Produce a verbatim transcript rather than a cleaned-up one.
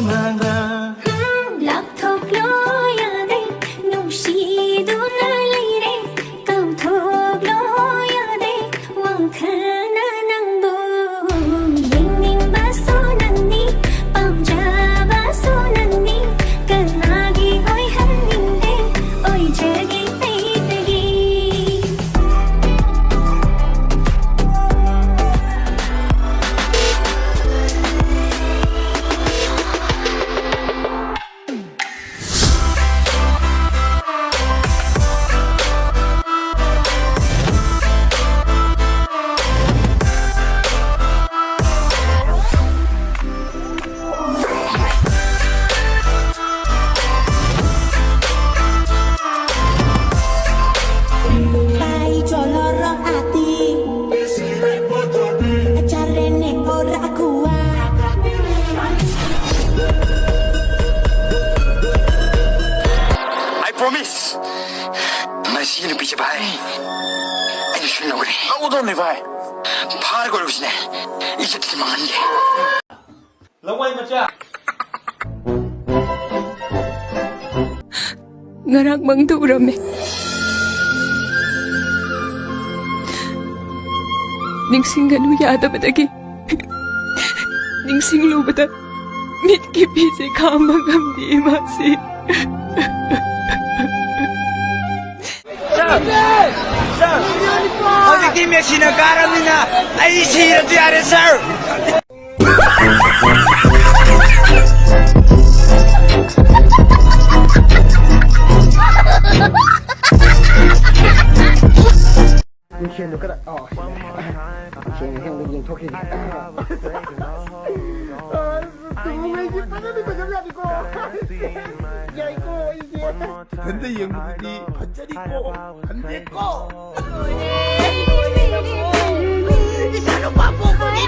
ꯎꯝ, ꯂꯥꯞꯊꯣꯛꯂꯣ ꯌꯥꯗꯦ, ꯅꯨꯡꯁꯤꯗꯨꯅ ꯂꯩꯔꯦ, ꯀꯥꯎꯊꯣꯛꯂꯣ ꯌꯥꯗꯦ, ꯋꯥꯈꯜꯅ ꯅꯪꯕꯨ ꯌꯦꯡꯅꯤꯡꯕꯁꯨ ꯅꯪꯅꯤ, ꯄꯥꯝꯖꯕꯁꯨ ꯅꯪꯅꯤ, ꯀꯅꯥꯒꯤ ꯑꯣꯏꯍꯟꯅꯤꯡꯗꯦ, ꯑꯣꯏꯖꯒꯦ ꯑꯩꯗꯒꯤ꯫ Pai coloro ati, carene ora kuat. I promise. ꯃꯁꯤ ꯅꯨꯄꯤꯁꯦ ꯚꯥꯏ, ꯑꯩꯅ ꯁꯣꯏ ꯂꯧꯒꯅꯤ꯫ ꯂꯧꯒꯗꯧꯅꯤ ꯚꯥꯏ꯫ ꯐꯥꯔꯒ ꯑꯣꯏꯔꯁꯨꯅꯦ, ꯏꯖꯠꯁꯦ ꯃꯥꯡꯍꯟꯒꯦ꯫ ꯂꯋꯥꯏ ꯃꯆꯥ꯫ ꯉꯔꯥꯡ ꯃꯪꯗ ꯎꯔꯝꯃꯦ꯫ ꯅꯤꯡꯁꯤꯡꯒꯅꯨ ꯌꯥꯗꯕꯗꯒꯤ ꯅꯤꯡꯁꯤꯡꯂꯨꯕꯗ ꯃꯤꯠꯀꯤ ꯄꯤꯁꯦ ꯈꯥꯝꯕ ꯉꯝꯗꯦ ꯏꯃꯥꯁꯤ꯫ ꯍꯧꯖꯤꯛꯇꯤ ꯃꯦꯁꯤꯅ ꯀꯥꯔꯕꯅꯤꯅ ꯑꯩ ꯁꯤꯔꯁꯨ ꯌꯥꯔꯦ, ꯁꯥꯔ꯫ ꯃꯤꯡꯁꯦꯜꯗꯣ ꯈꯔ, ꯑꯣ, ꯁꯤꯗ꯫ ꯃꯤꯡꯁꯦꯜ ꯍꯦꯛ ꯑꯃꯨꯛ ꯌꯦꯡꯊꯣꯛꯈꯤꯒꯦ꯫ ꯑꯁ, ꯇꯨꯝꯕꯉꯩꯁꯦ ꯐꯖꯅ ꯐꯖꯕ ꯌꯥꯅꯤꯀꯣ꯫ ꯌꯥꯏꯀꯣ, ꯑꯩꯁꯦ꯫ ꯏꯊꯟꯗ ꯌꯦꯡꯕꯗꯗꯤ ꯐꯖꯔꯤꯀꯣ, ꯈꯟꯖꯦꯀꯣ꯫ ꯏꯆꯥꯅꯨꯄꯥ ꯄꯣꯛꯄꯒꯤ